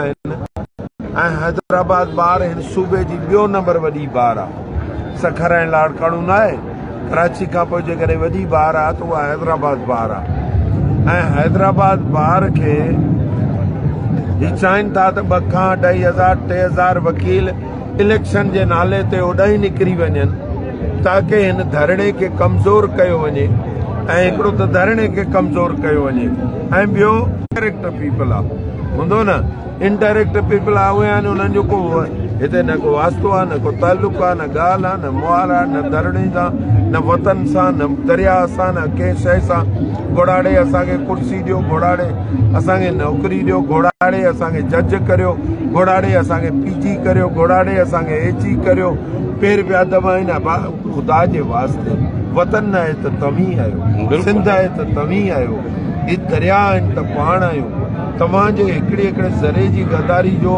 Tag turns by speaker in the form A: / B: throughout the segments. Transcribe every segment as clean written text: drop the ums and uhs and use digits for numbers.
A: آهن ۽ حيدرآباد بار هن صوبي جي ٻيو نمبر وڏي بار آ. سکر ۽ لاڙڪاڻو ناهي، ڪراچي کان پوء جيڪڏهن وڏي بار آ ته اها حيدرآباد بار آ ۽ حيدرآباد بار کي هي چاهين ٿا ته ٻه کان اڍائي هزار 3000 وڪيل اليڪشن جي نالي تي اوڏانهن نڪري وڃن تاڪه هن ڌرڻي کي ڪمزور ڪيو وڃي ۽ هڪڙو ته ڌرڻي کي ڪمزور ڪيو وڃي ۽ ٻيو ڪريڪٽر پيپل آ. هوندو نه انڊائريڪٽ پيپل آ اهي آهن انهن جو ڪو هتي نه ڪو واسطو آ نه ڪو تعلق آ نه ڳالهه آ نه مهار آ نه ڌرڻي سان نه وطن سان نه درياء سان نه ڪنهن شيء سان. گهوڙاڙي اسان کي ڪرسي ڏيو گهوڙاڙي اسان کي نوڪري ڏيو گهوڙاڙي اسان کي جج ڪريو گهوڙاڙي اسان کي پي جي ڪريو گهوڙاڙي اسان کي اي جي ڪريو پير پيا دٻائين ابا خدا جي واسطي وطن آهي ته توهين آهيو سنڌ آهي ته توهين آهيو هي درياء آهن ته پاڻ آهيون. توهان جي هڪڙي هڪڙي ذري جي غداري جو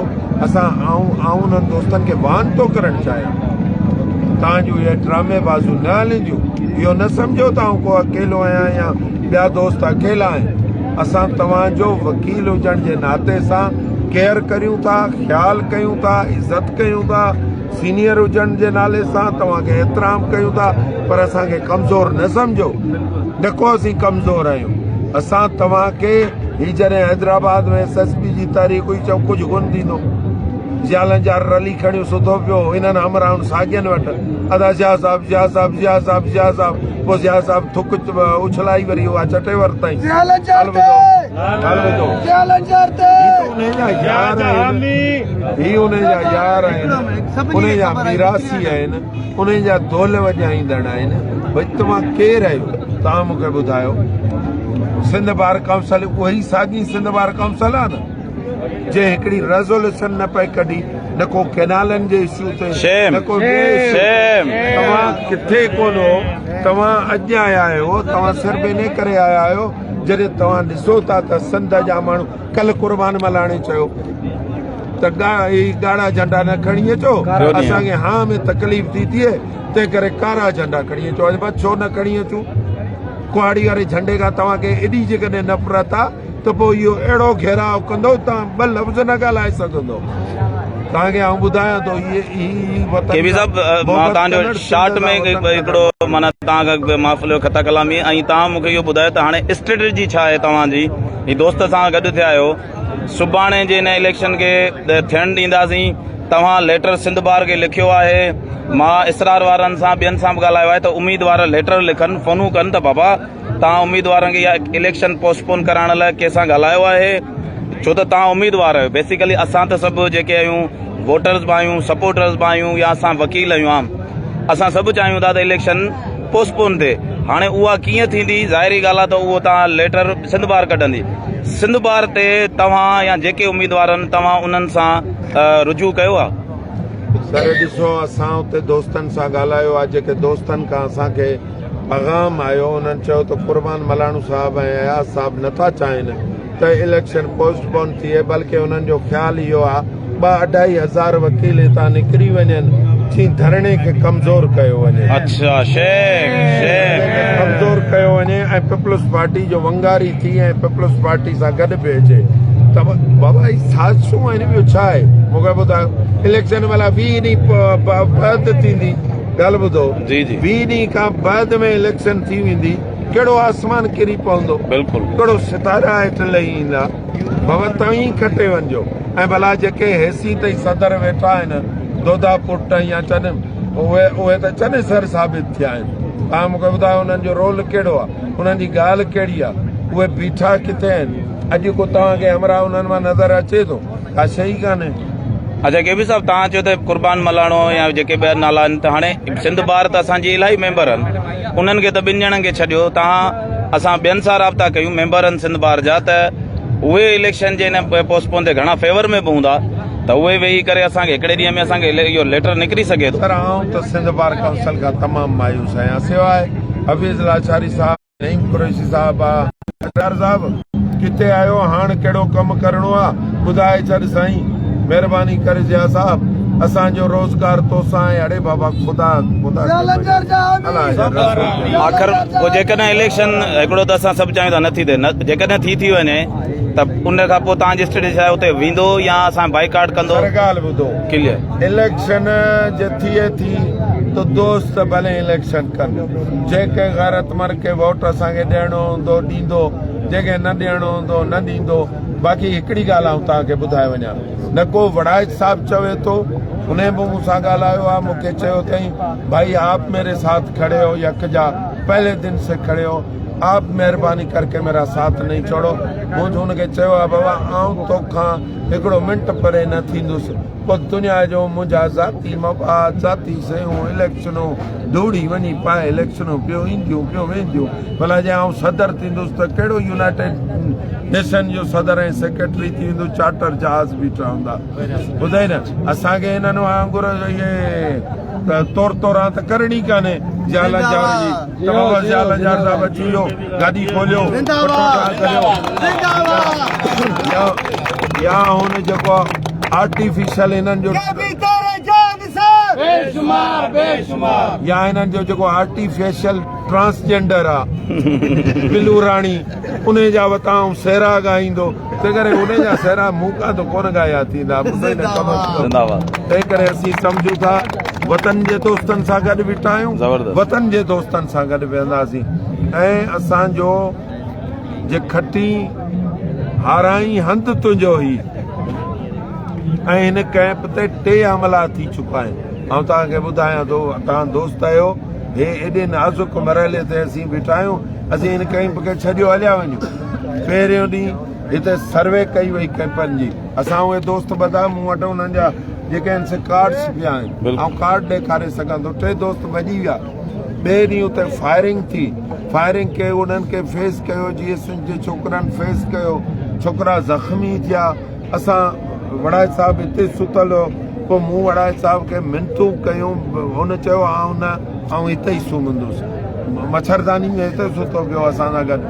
A: اسان آئون آئون انهن دوستن کي وان ٿو ڪرڻ چاهيان. توهان جون اهي ڊرامي بازيون نه هلنديون. اهو نه سمجهو ته آئون ڪو اڪيلو آهيان يا ٻيا دوست اڪيلا آهن. اسان توهان جو وڪيل هجڻ جي ناتي سان ڪيئر ڪريون ٿا، خيال ڪيون ٿا، عزت ڪيون ٿا. سينيئر هجڻ جي نالي سان توهان کي احترام ڪيون ٿا پر اسان کي ڪمزور نه سمجهو نه ڪو اسين ڪمزور آهيون اسان توهان کي هي جڏهن حيدرآباد ۾ ايس ايس پي جي تحريڪ هئي چئو ڪجهه ڪونه ٿيندو ضياء جا رلي کڻيو سڌو پيو انهن همراهن ساڳين وٽ ادا ضياء صاحب ضياء صاحب ضياء صاحب ضياء صاحب پوء ضياء صاحب ٿڪ اڇلائي وري اها چٽي ورتائين هي ته انهن جا يار آهن هي انهن جا يار آهن انهن جا ميراثي آهن انهن جا دول وڄائيندڙ آهن ڀئي توهان ڪير آهيو توهان مون کي ٻڌايو سنڌ بار ڪائونسل اها ئي ساڳي سنڌ بار ڪائونسل آهي نه جنهن هڪڙي ريزوليوشن نه پئي ڪڍي نه ڪو ڪينالن جي اشو تي نه ڪو ٻئي اشو تي توهان ڪٿي ڪونه هو توهان اڄ آيا آهيو توهان صرف انهي ڪري آيا آهيو جڏهن توهان ڏسو ٿا ته سنڌ جا ماڻهو ڪلهه قربان ملاڻي چيو ته هي ڳاڙها جهنڊا نه کڻي اچو اسان کي هانء ۾ تڪليف ٿي ٿئي تنهن ڪري ڪارا جهنڊا کڻي اچو اڄ ڇو نه کڻي اچون ڪهاڙي واري جهنڊي کان توهان کي ايڏي جيڪڏهن نفرت آ ته پوء اهو اهڙو گهيراء ڪندو توهان ٻه لفظ نه ڳالهائي سگهندو توهان کي آئون ٻڌايان ٿو هي هي وطن
B: ڪي بي صاحب مان توهان جو شارٽ ۾ هڪڙو معنيٰ توهان کان معاف ليو خطا ڪلامي ۽ توهان مون کي اهو ٻڌايو ته هاڻي اسٽريٽجي ڇا آهي توهان جي هي دوست سان گڏ ٿيا آهيو سڀاڻي جي هن اليڪشن کي ٿيڻ ڏينداسين توهان ليٽر سنڌ بار کي لکيو آهي مان اسرار وارن سان ٻين سان به ڳالهايو آهي ته اميدوار ليٽر لکن فونون ڪن ته بابا توهان اميدوارن کي اها اليڪشن پوسٽ پون ڪرائڻ لاء ڪنهن سان ڳالهايو آهي ڇو ته توهان اميدوار آهيو بيسيڪلي اسان ته سڀ جيڪي آهيون ووٽرز به آهيون سپورٽرز به آهيون يا اسان وڪيل آهيون عام اسان سڀ چاهيون ٿا ته اليڪشن پوسٽ پون ٿئي هاڻي اها ڪيئن ٿيندي ظاهري ڳالهه آهي ته اهو توهان ليٽر سنڌ بار ڪڍندي سنڌ بار تي توهان يا جيڪي اميدوار آهن توهان انهن سان رجوع ڪيو آهي
A: سر ڏسو اسان اتي دوستن سان ڳالهايو آهي جيڪي دوستن کان اسان کي پيغام آيو انهن چيو ته قربان ملاڻو صاحب ۽ اياز صاحب نٿا چاهين ته اليڪشن پوسٽ پون ٿئي بلڪه انهن جو خيال اهو آ ٻه اڍائي هزار وڪيل هتان نڪري وڃن چين ڌرڻي کي ڪمزور ڪيو وڃي
B: اڇا شيخ شيخ
A: ڪمزور ڪيو وڃي ۽ پيپلز پارٽي جو ونگاري ٿي ۽ پيپلز پارٽي سان گڏ به اچي ته بابا هي سازشون آهن ٻيو ڇا آهي مون کي ٻڌايو اليڪشن مهل 20 ڏينهن بعد ٿيندي ڳالهه ٻڌو
B: جي جي
A: 20 ڏينهن کان بعد ۾ اليڪشن ٿي ويندي ڪهڙو آسمان ڪري پوندو
B: بلڪل
A: ڪهڙو ستارا هيٺ لهي ايندا بابا توهين کٽي وڃجو ۽ ڀلا جيڪي هيسين تائين صدر ويٺا آهن دودا پٽ يا چن اهي اهي ته چن سر ثابت ٿيا آهن توهان مونکي ٻڌايو انهن جو رول ڪهڙو آهي انهن جي ڳالهه ڪهڙي آهي اهي بيٺا ڪٿي آهن اڄ ڪو توهان کي همراهه انهن مان نظر اچي ٿو ڪا شيء ئي ڪانهي.
B: اچا ڪي بي صاحب توهان چيو ته قربان ملاڻو يا جيڪي ٻيا نالا آهن ته هاڻي سنڌ بار ته اسان جي الاهي ميمبر آهن انهن کي ته ٻن ڄڻن کي ڇڏيو توهان اسان ٻين سان رابطا ڪيون ميمبر آهن سنڌ بار جا ته اهي اليڪشن جي هن پوسٽ پون تي گهڻا فيور ۾ به هوندا ته اهي ويهي ڪري اسان کي هڪڙي ڏينهن ۾ اسان کي اهو ليٽر نڪري سگهي ٿو.
A: سر آئون ته سنڌ بار ڪائونسل کان تمام مايوس آهيان سواء حفيظ لاشاري صاحب. نعيم قريشي صاحب آ. سردار صاحب ڪٿي آهيو هاڻ ڪهڙو ڪم ڪرڻو آ ٻڌائي ڇڏ سائين مهرباني ڪر ضياء صاحب اسان جو روزگار توسان آهي اڙي بابا خدا خدا
B: آخر پوء جيڪڏهن اليڪشن هڪڙو ته اسان سڀ چاهيون ٿا نه ٿي ٿئي نه جيڪڏهن ٿي ٿي وڃي. ته ان کان پوء توهان جي اسٽريٽجي ڇا آهي اتي ويندو يا اسان بائيڪاٽ ڪندو؟
A: سر ڳالهه ٻڌو
B: ڪليئر.
A: اليڪشن جي ٿئي ٿي ته دوست ڀلي اليڪشن ڪن جنهن ڪنهن غيرتمند کي ووٽ اسان کي ڏيڻو هوندو ڏيندو جنهن کي نه ڏيڻو هوندو نه ڏيندو باقي هڪڙي ڳالهه آئون توهان کي ٻڌائي وڃان نه ڪو وڙائچ صاحب چوي ٿو انهي به مون سان ڳالهايو آهي مون کي چيو اٿئي ڀائي آپ ميري ساٿ کڙي هو يڪجا پهلي دن سي کڙي هو آپ مهرباني ڪرڪي ميرا ساٿ نهين ڇوڙو. مون هن کي چيو آهي بابا آئون توکان هڪڙو منٽ پري نه ٿيندس. پوء دنيا جو منهنجا ذاتي مفاد، ذاتي شيون، اليڪشنون ڌوڙي وڃي پائي اليڪشنون پيو اينديون پيو وينديون. ڀلا جي آئون صدر ٿيندس ته ڪهڙو يونائيٽيڊ نيشن جو صدر ۽ سيڪريٽري ٿي ويندس چارٽر جهاز بيٺا هوندا. ٻڌئي نه اسان کي هنن وانگر اهي تور توران ته ڪرڻي ڪانهي. ضياء لنجار جي. ته بابا ضياء لنجار صاحب اچي ويو گاڏي کوليو يا يا هن جيڪو آرٽيفيشل هنن جو يا هنن جو جيڪو آرٽيفيشل ٽرانسجينڊر آ بلو راڻي ان جا وتان سهرا ڳائيندو تنهن ڪري ان جا سهرا مون کان ته ڪونه ڳايا ٿيندا تنهن ڪري اسين سمجهون ٿا وطن جي دوستن سان گڏ بيٺا آهيون وطن جي دوستن سان گڏ ويهنداسين ۽ اسان جو جي کٽي هارائين هنڌ تنهنجو هي ۽ هن ڪئمپ تي ٽي حملا ٿي چڪا آهن آئون توهان کي ٻڌايان ٿو توهان دوست آهيو هي ايڏي نازڪ مرحلي تي اسين بيٺا آهيون اسين هن ڪئمپ کي ڇڏيو هليا وڃون پهريون ڏينهن هتي سروي ڪئي وئي ڪئمپن جي اسان اهي دوست ٻڌا مون وٽ انهن جا جيڪي آهن سي ڪارڊس پيا آهن آئون ڪارڊ ڏيکاري سگهان ٿو ٽي دوست ڀڄي ويا ٻئي ڏينهن اتي فائرنگ ٿي فائرنگ ڪي انهن کي فيس ڪيو جي ايس جي ڇوڪرن فيس ڪيو ڇوڪرا زخمي ٿيا اسان وڙائي صاحب اتي ستل هو پوء مون وڙائي صاحب کي منتون ڪيون هن چيو آئون نه آئون هتي ئي سمهندس مڇرداني ۾ هتي ستو پيو اسان سان گڏ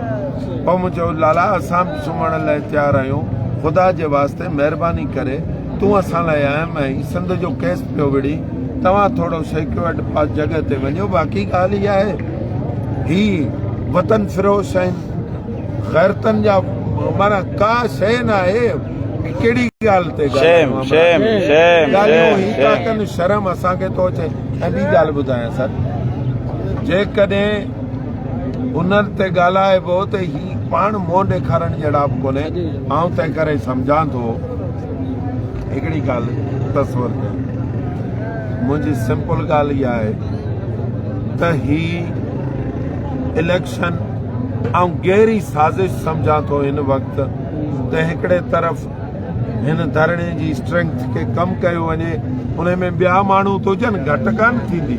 A: پوء مون چيو لالا اسان به سمهڻ لاء تيار آهيون خدا جي واسطي مهرباني ڪري تون اسان لاء اهم آهين سنڌ جو ڪيس پيو وڙهين توهان ٿورو سيڪيورڊ جڳهه تي وڃو باقي ڳالهه اها آهي هي وطن فروش آهن غيرتن جا معنيٰ ڪا شيء نه آهي ڪهڙي ڳالهه تي
B: شيم شيم شيم
A: ڳالهيون هي ٿا ڪن شرم اسان کي ٿو اچي ۽ ٻي ڳالهه ٻڌايان سر جيڪڏهن انهن تي ڳالهائبو ته هي پاڻ منهن ڏيکارڻ جهڙا به ڪونهي آئون تنهن ڪري سمجهان ٿو هڪڙي ڳالهه تصور ڪيو منهنجي سمپل ڳالهه اها آهي ته هي اليڪشن آئون گهري سازش سمجهان ٿو هن وقت ته هڪڙي طرف هن ڌرڻي جي اسٽرينگٿ کي ڪم ڪيو وڃي ان ۾ ٻيا ماڻهو ته هجن گهٽ ڪانه ٿيندي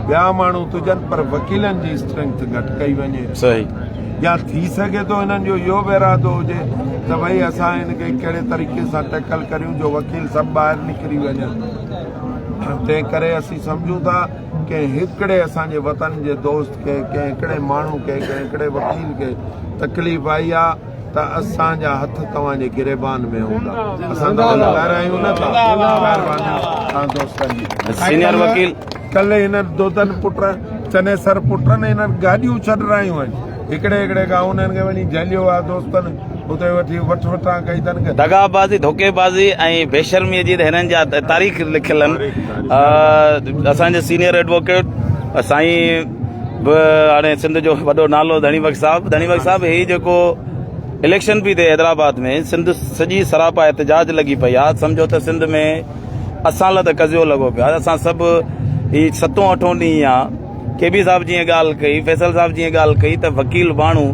A: ٻيا ماڻهو ته هجن پر وڪيلن جي اسٽرينگٿ گهٽ ڪئي وڃي
B: صحيح
A: يا ٿي سگهي ٿو هنن جو اهو به ارادو هجي ته ڀئي اسان هن کي ڪهڙي طريقي سان ٽيڪل ڪريون جو وڪيل سڀ ٻاهر نڪري وڃن تنهن ڪري اسين سمجهون ٿا ڪنهن هڪڙي اسان جي وطن جي دوست کي ڪنهن هڪڙي ماڻهو کي ڪنهن هڪڙي وڪيل کي تڪليف آئي آ ته اسان جا هٿ توهان جي گريبان ۾ هوندا اسان توهان کي ڳارهايون نه ٿا مهرباني توهان دوستن جي
B: سينيئر وڪيل
A: ڪلهه هنن دودن پٽ چنيسر پٽن هنن گاڏيون ڇڏرايون آهن هڪڙي هڪڙي کان انهن کي وڃي جهليو آ دوستن اتي وٺي وٺ وٺان ڪئي اٿن
B: دغا بازي ڌوڪي بازي ۽ بيشرمي جي ته هنن جا تاريخ لکيل آهن اسان جي سينيئر ايڊووڪيٽ سائين به هاڻي سنڌ جو وڏو نالو ڌڻي بخش صاحب ڌڻي بخش صاحب هي جيڪو اليڪشن پي ٿئي حيدرآباد ۾ سنڌ سڄي سراپا احتجاج لڳي پئي آ سمجهو ته سنڌ ۾ اسان لاء ته قضيو لڳو پيو آ اسان سڀ هي ستون اٺون ڏينهن آ ڪي بي صاحب جيئن ڳالهه ڪئي فيصل صاحب جيئن ڳالهه ڪئي ته وڪيل ماڻهو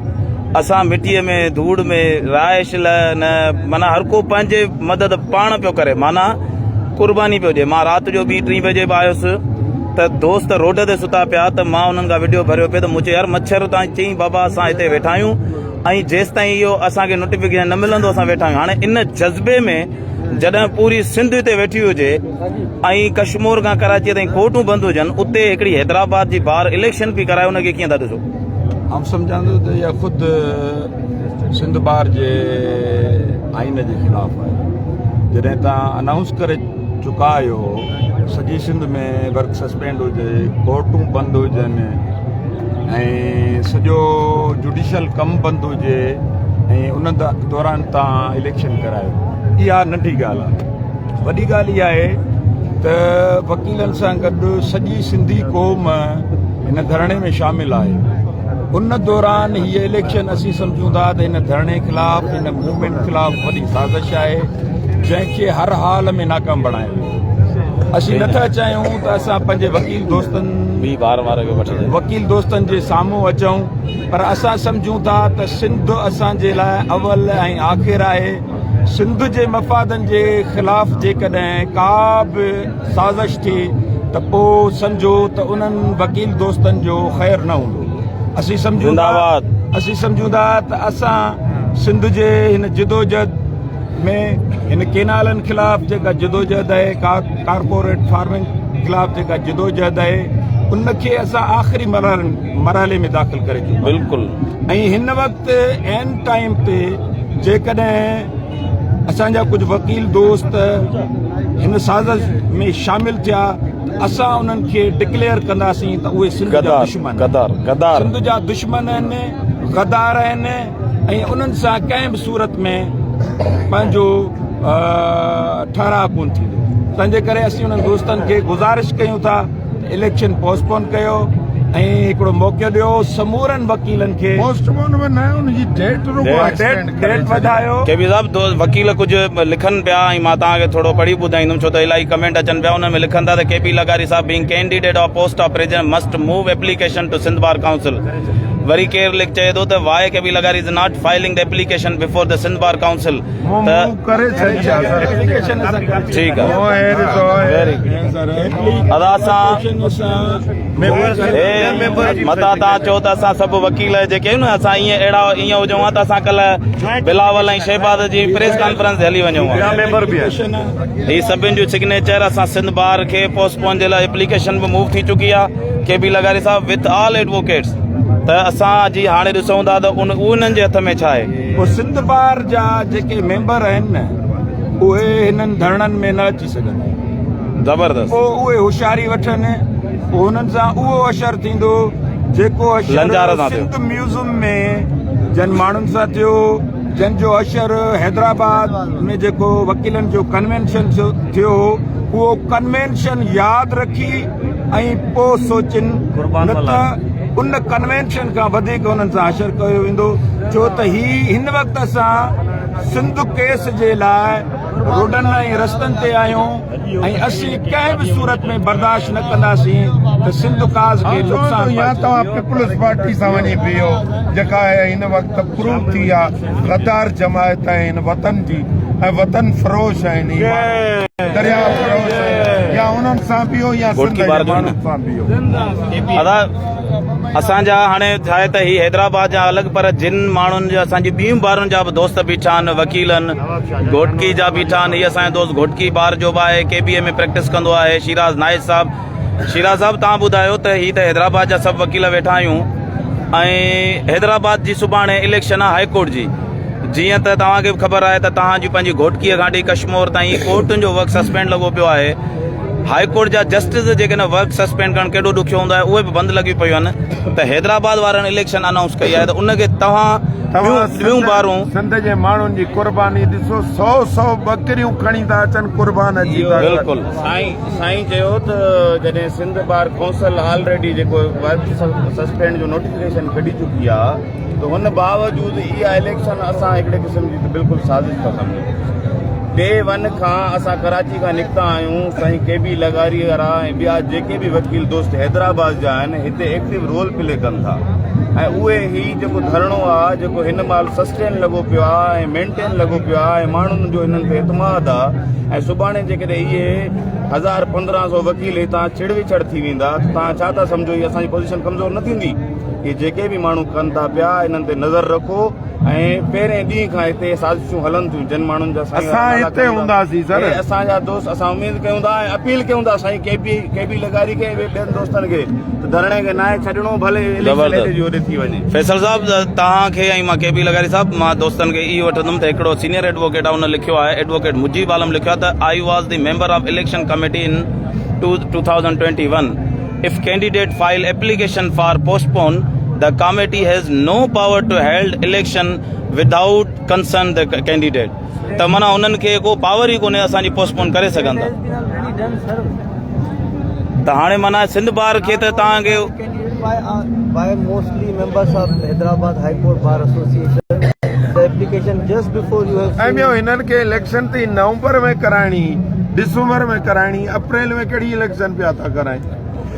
B: اسان مٽيء ۾ ڌوڙ ۾ رهائش لاء نه معنيٰ هر ڪو پنهنجي مدد پاڻ پيو ڪري معنيٰ قرباني پيو ڏي مان رات جو ٻي ٽين بجي به آيس ته دوست روڊ تي ستا پيا ته مان انهن کان وڊيو ڀريو پئي ته مون چيو يار مڇر تان چئين بابا اسان هتي ويٺا آهيون ۽ جيستائين اهو اسان کي نوٽيفڪيشن نه ملندو اسان ويٺا آهيون هاڻي ان جذبي ۾ جڏهن پوري سنڌ هتي ويٺي هجي ۽ ڪشمور کان ڪراچي تائين ڪورٽون بند هجن اتي هڪڙي حيدرآباد جي بار اليڪشن پي ڪرائي ان کي ڪيئن ٿا ڏسو؟
C: آئون سمجهان ٿو ته اها خود سنڌ بار جي آئين جي خلاف آهي جڏهن توهان انائونس ڪري چڪا آهيو سڄي سنڌ ۾ ورڪ سسپينڊ هجي ڪورٽون بند هجن ۽ سڄو جوڊيشل ڪم بند هجي ۽ ان دوران توهان اليڪشن ڪرايو اها ننڍي ڳالهه آهي وڏي ڳالهه اها آهي ته وڪيلن سان گڏ سڄي سنڌي قوم هن ڌرڻي ۾ شامل آهي ان دوران هي اليڪشن اسين سمجهون ٿا ته هن ڌرڻي خلاف هن موومينٽ خلاف وڏي سازش آهي جنهن کي هر حال ۾ ناڪام بڻايو ويندو اسين نٿا چاهيون ته اسان پنهنجي وڪيل دوستن وڪيل دوستن جي سامهون اچون پر اسان سمجهون ٿا ته سنڌ اسان جي لاء اول ۽ آخر آهي، سنڌ جي مفادن جي خلاف جيڪڏهن ڪا به سازش ٿي ته پوء سمجهو ته انهن وڪيل دوستن جو خير نه هوندو. اسين سمجهون ٿا اسين سمجهون ٿا ته اسان سنڌ جي هن جدوجهد ۾ هن ڪينالن خلاف جيڪا جدوجهد آهي ڪارپوريٽ فارمنگ خلاف جيڪا جدوجهد آهي ان کي اسان آخري مرحلي ۾ داخل ڪري چڪا
B: بلڪل
C: ۽ هن وقت عين ٽائيم تي جيڪڏهن اسان جا ڪجهه وڪيل دوست هن سازش ۾ شامل ٿيا اسان انهن کي ڊڪليئر ڪنداسين ته اهي سنڌ جا دشمن
B: غدار غدار
C: سنڌ جا دشمن آهن غدار آهن ۽ انهن سان ڪنهن به صورت ۾ پنهنجو ٺهراء ڪون ٿيندو تنهنجي ڪري اسين انهن دوستن کي گذارش ڪيون ٿا ته اليڪشن پوسٽ پون ڪيو ۽ هڪڙو موقعو ڏيو سمورن وڪيلن کي
A: پوسٽ پون به نه ان جي ڊيٽ رڳو ايڪسٽينڊ
C: ڊيٽ وڌايو.
B: ڪي بي صاحب دوست وڪيل ڪجهه لکن پيا ۽ مان توهان کي ٿورو پڙهي ٻڌائيندم ڇو ته الاهي ڪمينٽ اچن پيا انهن ۾ لکن ٿا ته ڪي بي لغاري صاحب being candidate of post of president must move application to Sindh bar council وري ڪير لک چئي ٿو ته واء ڪي بي لغاري is not filing the application before the Sindh bar council ته
A: ڪري ڇڏي آ سر
C: ايپليڪيشن اسان ڪري
B: ٺيڪ آ
A: هي ڏسو
B: ويري ادا اسان متان تان چئو ته اسان سڀ وڪيل جيڪي آهيون نه اسان ائين اهڙا ائين هجون ها ته اسان ڪلهه بلاول ۽ شهباز جي پريس ڪانفرنس تي هلي وڃون ها
A: ميمبر به آهن
B: هي سڀن جون سگنيچر اسان سنڌ بار کي پوسٽ پون جي لاء ايپليڪيشن به موو ٿي چڪي آ ڪي بي لغاري صاحب وٿ آل ايڊووڪيٽس ته اسان جي هاڻي ڏسون ٿا ته انهن جي هٿ ۾ ڇا آهي.
C: پوء سنڌ بار جا جيڪي ميمبر آهن نه اهي هنن ڌرڻن ۾ نه اچي سگهندا.
B: زبردست.
C: پوء اهي هوشياري وٺن پوء هنن سان اهو اشر ٿيندو جيڪو اشر
B: لنجار سان ٿيو.
C: سنڌ ميوزم ۾ جن ماڻهن سان ٿيو جن جو اشر حيدرآباد ۾ جيڪو وڪيلن جو ڪنوينشن ٿيو هو اهو ڪنوينشن ياد رکي ۽ پوء سوچين نه ته ان ڪنوينشن کان وڌيڪ انهن سان حشر ڪيو ويندو ڇو ته هي هن وقت اسان سنڌ ڪيس جي لاء روڊن ۽ رستن تي آهيون ۽ اسين ڪنهن به صورت ۾ برداشت نه ڪنداسين ته سنڌ ڪاز کي نقصان
A: يا
C: پهچي.
A: توهان پيپلز پارٽي سان وڃي بيهو جيڪا هن وقت پروو ٿي آ غدار جماعت آهي هن وطن جي ۽ وطن فروش آهن هي ماڻهو درياء فروش آهن يا انهن سان بيهو يا سنڌ جي ماڻهن سان بيهو.
B: ادا اسان جا هاڻي ڇا آهي ته هي حيدرآباد جا الڳ پر جن ماڻهن جا اسان جي ٻين بارن جا به دوست بيٺا آهن وڪيل آهن گهوٽڪي جا بيٺا آهن هي اسان جو دوست گهوٽڪي بار جو به آهي ڪي بي اي ۾ پريڪٽس ڪندو آهي شيراز نائچ صاحب شيراز صاحب تان ٻڌايو ته هي ته حيدرآباد جا سڀ وڪيل ويٺا آهيون ۽ حيدرآباد جي سڀاڻي اليڪشن آهي هائي ڪورٽ جي جيئن ته توهان کي به خبر آهي ته توهان جي پنهنجي گهوٽڪي کان وٺي ڪشمور تائين ڪورٽن جو ورڪ سسپينڊ لڳو پيو آهي هائي ڪورٽ جا جسٽس جيڪڏهن ورڪ سسپينڊ ڪرڻ ڪيڏو ڏکيو هوندو آهي اهي به بند لڳيون پيون آهن ته حيدرآباد وارن اليڪشن انائونس ڪئي آهي ته ان کي توهان ٻيون بارون
A: سنڌ جي ماڻهن جي قرباني ڏسو سو سو ٻڪريون کڻي ٿا اچن قربان اچي ٿا
B: بلڪل
D: سائين سائين چيو ته جڏهن سنڌ بار ڪونسل آلريڊي جيڪو ورڪ سسپينڊ جو نوٽيفڪيشن ڪڍي چڪي آهي ته ان باوجود اها اليڪشن اسان هڪڙي قسم جي ته بلڪل سازش ٿا سمجهون. ڊي ون کان اسان ڪراچي کان نڪتا آهيون سائين ڪي بي لغاري وارا ۽ ٻيا جيڪي به وڪيل دوست حيدرآباد جا آهن هتي ايڪٽو رول پلي ڪن ٿا ۽ اهي هي جيڪو ڌرڻو آ جيڪو هن مهل سسٽين لڳو پيو آ ۽ مينٽين لڳو پيو آ ۽ ماڻهن جو هنن تي اعتماد آ ۽ سڀاڻي جيڪڏهن اهي هزار 1500 وڪيل هتان ڇڙ وڇڙ ٿي ويندا ته توهان ڇا ٿا سمجهو هي اسان جي پوزيشن ڪمزور نه ٿيندي؟ اهي جيڪي به ماڻهو ڪن ٿا پيا انهن تي نظر رکو ۽ پهرين ڏينهن کان هتي سازشون هلن ٿيون جن ماڻهن جا سائين
A: اسان هتي هونداسين سر.
D: اهي اسان جا دوست اسان اميد ڪيون ٿا ۽ اپيل ڪيون ٿا سائين ڪي بي ڪي بي لغاري کي ۽ ٻين دوستن کي ته ڌرڻي کي ناهي ڇڏڻو ڀلي اليڪشن هيڏي جي هوڏي ٿي وڃي.
B: فيصل صاحب توهان کي ۽ مان ڪي بي لغاري صاحب مان دوستن کي اهو وٺندم ته هڪڙو سينيئر ايڊووڪيٽ آهي ان لکيو آهي ايڊووڪيٽ مجيب عالم لکيو آهي ته I was the member of election committee in 2021 if candidate file application for postpone The committee has no power to held election without concern the candidate ته معنيٰ انهن کي ڪو پاور ئي ڪونهي اسان جي پوسٽ پون ڪري سگهن ٿا ته هاڻي معنيٰ سنڌ بار کي ته توهان کي
E: By mostly members of Hyderabad High Court Bar Association, the application just before you have
A: ۽
E: seen
A: ٻيو هنن کي اليڪشن تي نومبر ۾ ڪرائڻي ڊسمبر ۾ ڪرائڻي اپريل ۾ ڪهڙي اليڪشن پيا ٿا ڪرائين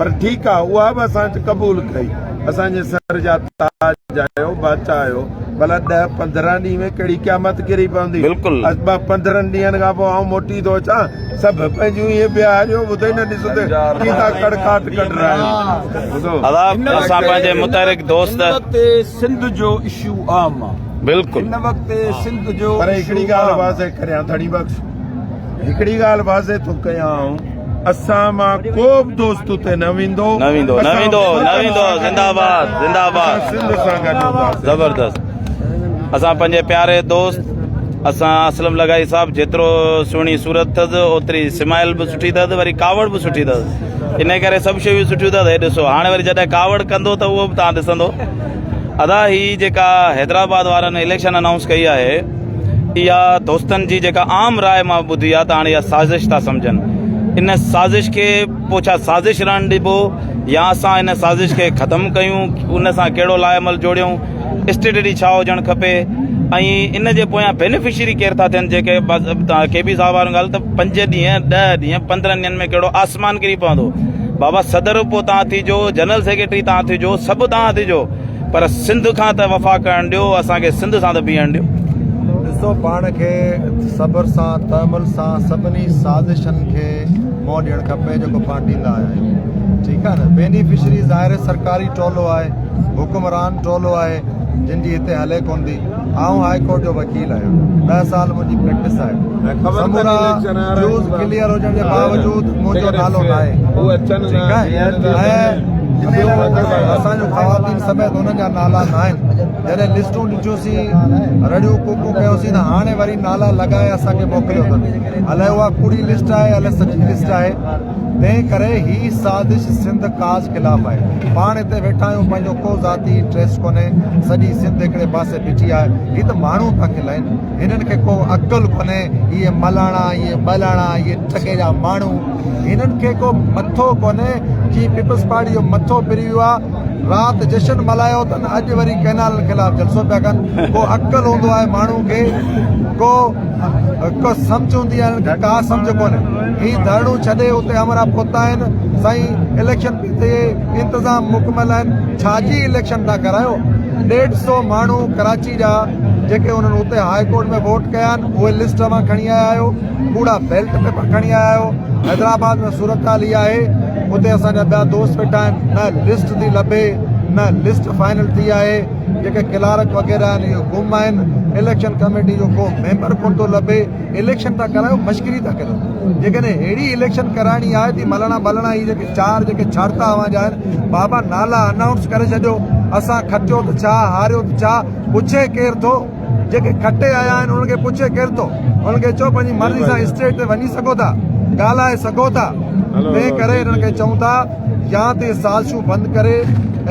A: پر ٺيڪ آ اها به اسان قبول ڪئي اسان جي سر جا تاج آهيو بادشاهه آهيو ڀلا ڏهه پندرهن ڏينهن ۾ ڪهڙي قيامت ڪري پوندي
B: بلڪل.
A: ٻه پندرهن ڏينهن کان پوء آئون موٽي ٿو اچان سڀ پنهنجون ائين پيا هاريو ٻڌو ئي نه ڏسو ته ڪي ٿا ڪڙڪاٽ ڪڍرايو ٻڌو
B: ادا اسان پنهنجي متحرڪ دوست
C: هن وقت سنڌ جو اشو عام آ
B: بلڪل
C: هن وقت سنڌ جو
A: پر هڪڙي ڳالهه واضح ڪريان ڌڻي بخش هڪڙي ڳالهه واضح ٿو ڪيان آئون اسان مان ڪو به دوست اتي نه ويندو
B: نه ويندو نه ويندو نه ويندو زنده آباد زنده آباد
A: سنڌ سان گڏ هونداسين
B: زبردست اسان پنهنجي پياري دوست اسان اسلم لغاري صاحب جيترو سهڻي صورت اٿس اوتري سمائل به سٺي اٿس وري ڪاوڙ به سٺي اٿس ان ڪري سڀ شيون سٺيون اٿس هي ڏسو هاڻي وري جڏهن ڪاوڙ ڪندو ته اهو به تان ڏسندو ادا هي جيڪا حيدرآباد وارن اليڪشن انائونس ڪئي آهي اها دوستن جي جيڪا عام راء مان ٻڌي آهي ته هاڻي اها سازش ٿا سمجهن ان سازش کي پوء ڇا سازش رهڻ ڏبو يا اسان ان سازش کي ختم ڪيون ان سان ڪهڙو لاء عمل جوڙيون اسٽريٽجي ڇا هجڻ کپي ۽ ان جي پويان بينيفشري ڪير ٿا ٿين جيڪي ڪي بي صاحب وارن ڳالهه ته پنج ڏينهن ڏهه ڏينهن پندرهن ڏينهن ۾ ڪهڙو آسمان ڪري پوندو بابا صدر پوء تان ٿيجو جنرل سيڪريٽري تان ٿيجو سڀ تان ٿيجو پر سنڌ کان ته وفا ڪرڻ ڏيو اسان کي سنڌ سان ته بيهڻ ڏيو.
E: ڏسو پاڻ کي صبر سان تحمل سان سڀني سازشن کي منهن ڏيڻ کپي جيڪو پاڻ ڏيندا آيا آهيون ٺيڪ آهي نه بينيفشري ظاهر سرڪاري ٽولو آهي حڪمران ٽولو آهي جن جي هتي هلي ڪون ٿي آئون هاء ڪورٽ جو وڪيل آهيان 10 سال منهنجي پريڪٽس آهي سمورا ڊيوز ڪليئر هجڻ جي باوجود منهنجو نالو ناهي ٺيڪ آهي ۽ ٻيو اسان جون خواتين سميت انهن جا نالا ناهن جڏهن لسٽون ڏٺيونسين رڙيون ڪوڪون ڪيوسين ته هاڻي وري نالا لڳائي اسان کي موڪليو اٿن الائي اها ڪوڙي لسٽ آهي الائي سچي لسٽ آهي تنهن ڪري هي سازش سنڌ ڪاز خلاف آهي. پاڻ هتي ويٺا آهيون پنهنجو ڪو ذاتي انٽريسٽ ڪونهي سڄي سنڌ هڪڙي پاسي بيٺي آهي هي ته ماڻهو پيا کلائين هنن کي ڪو عقل ڪونهي اهي ملاڻا اهي ٻلاڻا اهي ٺڳي جا ماڻهو هنن کي ڪو مٿو ڪونهي جي پيپلز پارٽي جو مٿو ڦري ويو آهي رات جشن ملهايو اٿن اڄ وري ڪئنالن خلاف جلسو پيا ڪن ڪو عقل هوندو آهي ماڻهو کي ڪو ڪو سمجھ هوندي آهي هنن کي ڪا سمجھ ڪونهي هي ڌرڻو ڇڏي اتي همراهه پهتا آهن سائين اليڪشن پي ٿئي انتظام مڪمل آهن ڇا جي اليڪشن ٿا ڪرايو ڏيڍ سو ماڻهو ڪراچي جا جيڪي انهن اتي هاء ڪورٽ ۾ ووٽ ڪيا آهن اهي لسٽ اوهان کڻي آيا آهيو ڪوڙا بيلٽ پيپر کڻي آيا آهيو حيدرآباد ۾ صورتحال اها آهي اتي اسان جا ٻيا دوست ويٺا آهن نه لسٽ ٿي لڀي نه لسٽ فائنل ٿي آهي جيڪي ڪلارڪ وغيره آهن اهي گم آهن اليڪشن ڪميٽي جو ڪو ميمبر ڪونه ٿو لڀي اليڪشن ٿا ڪرايو مشڪري ٿا ڪريو جيڪڏهن اهڙي اليڪشن ڪرائڻي آهي ته ملڻا بلڻا هي جيڪي چار جيڪي ڇاڙتا اوهان جا آهن بابا نالا انائونس ڪري ڇڏيو اسان کٽيو ته ڇا هاريو ته ڇا پڇي ڪير ٿو جيڪي کٽي آيا آهن انهن کي پڇي ڪير ٿو انهن کي چئو پنهنجي مرضي سان اسٽيج تي وڃي سگهو ٿا ڳالهائي سگهو ٿا تنهن ڪري انهن کي چئون ٿا يا ته سازشون بند ڪري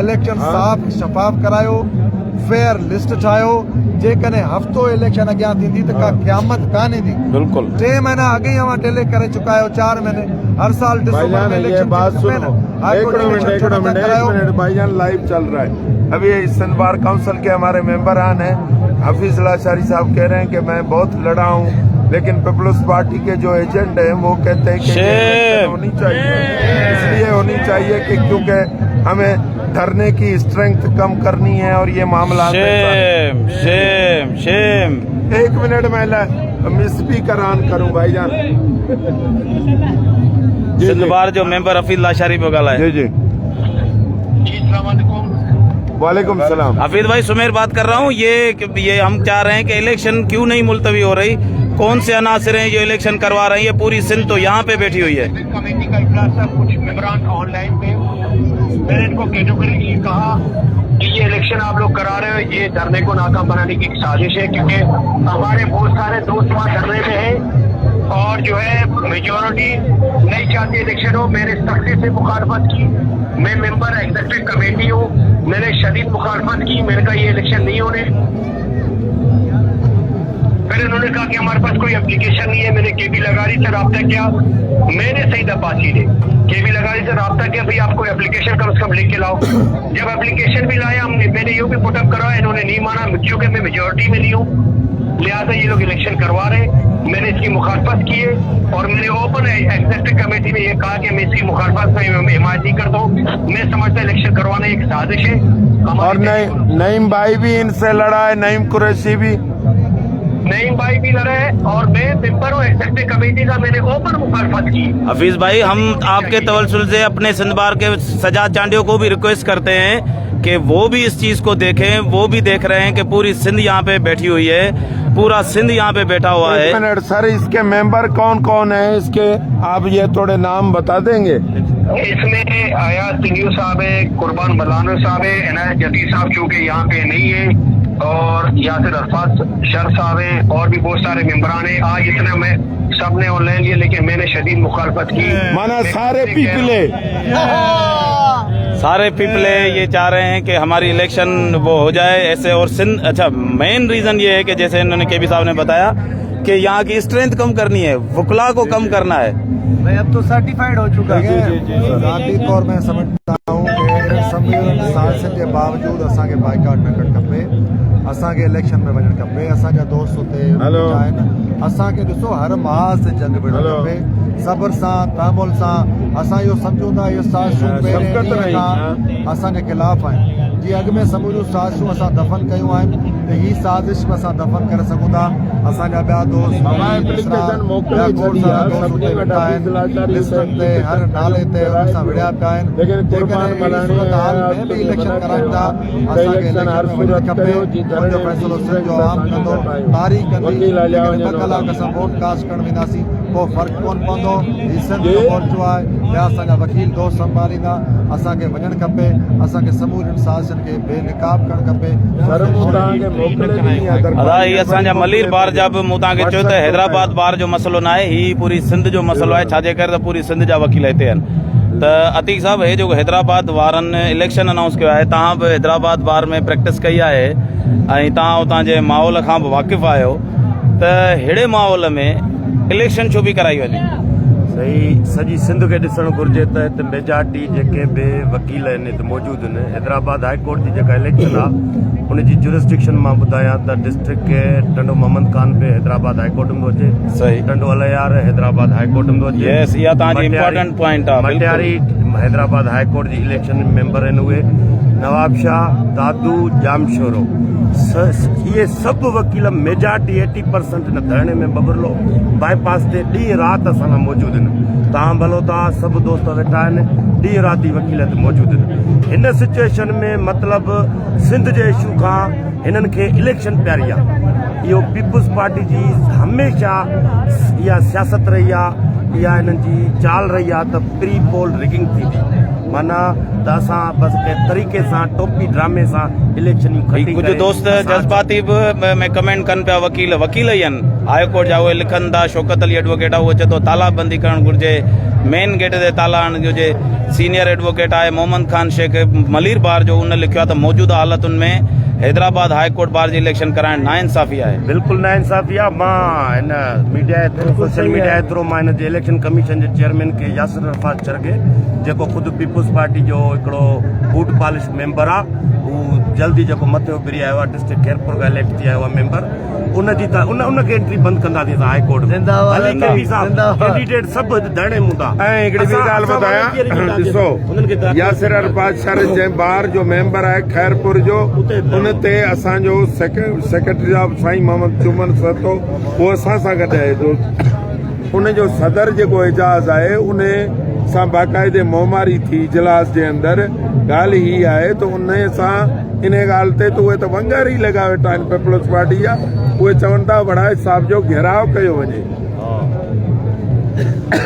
E: اليڪشن صاف شفاف ڪرايو فيئر لسٽ ٺاهيو جيڪڏهن هفتو اليڪشن اڳيان ٿيندي ته ڪا قيامت ڪانه ايندي
B: بلڪل
E: 3 مهينا اڳ ئي اوهان ڊلي ڪري چڪا آهيو 4 مهيني هر سال ڊسمبر ۾ اليڪشن ٿيڻ کپي نه هاء ڪورٽ اليڪشن ڇو نٿا ڪرايو
A: भाईजान लाइव चल रहा है अभी सिंध बार काउंसिल के हमारे मेंबरान हैं हफीज लाशारी साहब कह रहे हैं कि मैं बहुत लड़ा हूं लेकिन पीपल्स पार्टी के जो एजेंट हैं वो कहते हैं कि ये इलेक्शन होनी चाहिए, इसलिए होनी चाहिए कि क्योंकि हमें धरने की स्ट्रेंथ कम करनी है और ये मामला
B: शेम शेम शेम।
A: एक मिनट में स्पीकर ऑन करूं भाईजान।
B: सिंध बार जो मेंबर हफीज लाशारी पियो ॻाल्हाए।
A: जी जी वालेकुम सलाम।
B: हफीज भाई सुमेर बात कर रहा हूँ। ये हम चाह रहे हैं कि इलेक्शन क्यों नहीं मुलतवी हो रही, कौन से अनासर हैं जो इलेक्शन करवा रही है? पूरी सिंध तो यहाँ पे बैठी हुई है।
F: कमेटी का इजलास था, कुछ मेंबरान ऑनलाइन थे। मैंने इनको कैटेगरी कहा कि ये इलेक्शन आप लोग करा रहे हो, ये धरने को नाकाम बनाने की एक साजिश है, क्योंकि हमारे बहुत सारे दोस्त वहाँ धरने में हैं और जो है मेजोरिटी नहीं चाहती इलेक्शन हो। मैंने सख्ती से मुखालफत की, मैं मेंबर एग्जीक्यूटिव कमेटी हूँ, मैंने शदीद मुखालफत की, मैंने कहा ये इलेक्शन नहीं होने। फिर उन्होंने कहा कि हमारे पास कोई एप्लीकेशन नहीं है। मैंने केबी लगारी से राब्ता किया, मैंने सईद अब्बासी ने केबी लगारी से राब्ता किया, भाई आप कोई एप्लीकेशन कम से कम लिख के लाओ। जब एप्लीकेशन भी लाया हमने, मैंने ये भी पुटअप करवाया, इन्होंने नहीं माना, क्योंकि मैं मेजोरिटी में नहीं हूँ, लिहाजा ये लोग इलेक्शन करवा रहे हैं। मैंने इसकी मुखालफत की है और मैंने ओपन एग्जीक्यूटिव कमेटी में ये कहा कि मैं इसकी मुखालफत में हिमायत नहीं करता हूँ। मैं समझता इलेक्शन करवाना एक साजिश है
A: और
F: हमारी।
A: नईम भाई भी इनसे लड़ा है, नईम कुरैशी भी।
F: नईम भाई भी लड़े हैं और मैं मेंबर हूँ एग्जीक्यूटिव कमेटी का, मैंने ओपन मुखालफत की।
B: हफीज भाई, हम आपके तवस्सुल से अपने सिंध बार के सजाद चांडियो को भी रिक्वेस्ट करते हैं कि वो भी इस चीज को देखें। वो भी देख रहे हैं कि पूरी सिंध यहाँ पे बैठी हुई है, पूरा सिंध यहाँ पे बैठा हुआ
A: एक
B: है।
A: मिनट सर, इसके मेंबर कौन कौन है इसके, आप ये थोड़े नाम बता देंगे?
F: इसमें आया तिंगू साहब है, कुर्बान मलानो साहब है, एनायत जती साहब चूंकि यहाँ पे नहीं है, और यासिर अरफात शर साहब हैं, और भी बहुत सारे मेंबरान हैं। आज इतना मैं सबने ऑनलाइन लिया, लेकिन मैंने शदीद मुखालफत की।
A: माना
F: मैं
A: सारे
F: खुद से कह रहा हूं।
A: पीपले
B: सारे पीपले ये चाह रहे हैं कि हमारी इलेक्शन वो हो जाए ऐसे। और सिंध, अच्छा मेन रीजन ये है कि जैसे इन्होंने केबी साहब ने बताया कि यहाँ की स्ट्रेंथ कम करनी है, वकला को कम करना है।
G: भाई अब तो सर्टिफाइड हो चुका है।
E: ज़ाती तौर मैं सम्झंदा हूं कि अहिड़नि सभिनी साज़िशनि जे बावजूद असांखे बाइकाट न करणु खपे, असांखे इलेक्शन में वञणु खपे। असांजा दोस्त हुते
A: हेलो।
E: आहिनि, असांखे ॾिसो हर महाज़ ते जंग विढ़णु
A: हेलो।
E: खपे, सब्र सां, तहमुल सां। असां इहो सम्झूं था इहे साज़िशूं पहिरें
A: शफ़क़त
E: ॾींहं
A: रहीम,
E: खां असांजे ख़िलाफ़ आहिनि। जीअं अॻु में समूरियूं साज़िशूं असां दफ़न कयूं आहिनि, त हीअ साज़िश बि असां दफ़न करे सघूं था। असांजा ॿिया दोस्त
A: बाबा,
E: वहीद,
A: एप्लीकेशन
E: इसरार,
A: मोकिले
E: ॿिया खोड़
A: छॾी
E: सारा
A: आहे,
E: दोस्त
A: सभिनी
E: हुते
A: वटि
E: वेठा
A: हफ़ीज़
E: आहिनि,
A: लाचारी
E: लिस्टनि ते हर नाले ते हुन सां विढ़िया पिया आहिनि।
A: लेकिन कुर्बान
E: जेकॾहिं अहिड़ी
A: मलाणी
E: सूरत हाल में बि इलेक्शन कराइनि था, असांखे
A: इलेक्शन हर
E: इलेक्शन में वञणु
A: सूरत
E: खपे।
A: कयो जी
E: हुनजो फ़ैसिलो सिंध जो आम कंदो, तारीख़ कंदी।
A: वकील हलिया
E: जेकॾहिं
A: वञनि
E: ॿ कलाक असां वोट कास्ट करणु वेंदासीं, को फ़र्क़ु कोन पवंदो। हीअ सिंध
A: जी।
E: जो मोर्चो आहे, ॿिया असांजा वकील दोस्त संभालींदा। असांखे वञणु खपे, असांखे समूरियुनि साज़िशनि खे बेनकाब करणु खपे।
A: सर, मूं तव्हांखे मोकिले ॾिनी आहे दरख़्वास्त।
B: अदा ही असांजा मलीर बार जा बि मूं तव्हांखे चयो त हैदराबाद बार जो मसइलो न आहे, ही पूरी सिंध जो मसइलो आहे, छाजे करे त पूरी सिंध जा वकील हिते आहिनि। त अतीक साहब, हे जेको हैदराबाद वारनि इलेक्शन अनाउंस कयो आहे, तव्हां बि हैदराबाद बार में प्रैक्टिस कई आहे ऐं तव्हां उतां जे माहौल खां बि वाक़िफ़ आहियो, त अहिड़े माहौल में इलेक्शन छो बि कराई वञे?
H: सही, सॼी सिंध खे ॾिसणु घुरिजे त हिते मेजॉरिटी जेके बि वकील आहिनि हिते मौजूदु आहिनि। हैदराबाद हाई कोर्ट जी जेका इलेक्शन आहे, उन जी जुरिस्डिक्शन मां ॿुधायां त डिस्ट्रिक्ट टंडो मोहम्मद खान बि हैदराबाद हाई कोर्ट में थो अचे।
B: सही।
H: टंडो अलयार हैदराबाद हाई कोर्ट में थो अचे।
B: Yes, इहा तव्हांजी important point आहे, बिल्कुल।
H: मटियारी हैदराबाद हाई कोर्ट जी इलेक्शन मेंबर आहिनि उहे। नवाबशाह, दादू, जामशोरो, इहे सभु वकील मेजॉरिटी 80% हिन धरणे में बबरलो बाईपास ते ॾींहुं राति असां सां मौजूदु आहिनि। तव्हां भलो, तव्हां सभु दोस्त वेठा आहिनि, ॾींहुं राति ई वकील हिते मौजूदु आहिनि। हिन सिचुएशन में मतिलबु सिंध जे इशू खां हिननि खे इलेक्शन प्यारी आहे। इहो पीपल्स पार्टी जी हमेशह इहा सियासत रही आहे, इहा हिननि जी चाल रही आहे त प्री पोल रिगिंग थींदी, माना त असां बसि कंहिं तरीक़े सां टोपी ड्रामे सां इलेक्शन खटी
B: कुझु
H: करे
B: दोस्त
H: असां
B: जज़्बाती बि में कमेंट कनि पिया, वकील वकील ई आहिनि हाई कोर्ट जा, उहे लिखनि था। शौकत अली एडवोकेट आहे, उहो चए थो ताला बंदी करणु घुरिजे, मेन गेट ते ताला हणणु घुरिजे। सीनियर एडवोकेट आहे मोहम्मद खान शेख मलीर बार जो, उन लिखियो आहे त मौजूदा हालतुनि में हैदराबाद हाई कोर्ट बार जी इलेक्शन कराइण नाइंसाफ़ी आहे।
H: बिल्कुलु नाइंसाफ़ी आहे। मां हिन मीडिया जे थ्रू, सोशल मीडिया जे थ्रू मां हिन जे इलेक्शन कमीशन जे चेयरमैन खे यासिर अरफात चरगे, जेको ख़ुदि पीपल्स पार्टी जो हिकिड़ो बूट पॉलिश मेंबर आहे, हू जल्दी जेको मथे उभरी आयो आहे, डिस्ट्रिक्ट खैरपुर खां इलेक्ट थी आयो आहे मेंबर, उन जी त उन उनखे एंट्री बंदि कंदासीं असां हाई कोर्ट में।
G: ज़िंदाबाद,
H: भले के बी साहब
G: ज़िंदाबाद।
H: कैंडिडेट सभु धरणे में हूंदा।
A: ऐं हिकिड़ी ॿी ॻाल्हि ॿुधायां, ॾिसो यासिर अरफात शर जंहिं बार जो मेंबर आहे खैरपुर जो, उन ते असांजो सेक्रेटरी साहब साईं मोहम्मद चुमन सतो, उहो असां सां गॾु आहे दोस्त। उन जो सदर जेको एजाज़ आहे, उन सां बाक़ाइदे मोहमारी थी इजलास जे अंदरि। ॻाल्हि हीअ आहे त उन सां इन ॻाल्हि ते त उहे त वंगर ई लॻा वेठा आहिनि पीपल्स पार्टी जा। उहे चवनि था वड़ाए साहिब जो घेराव कयो वञे।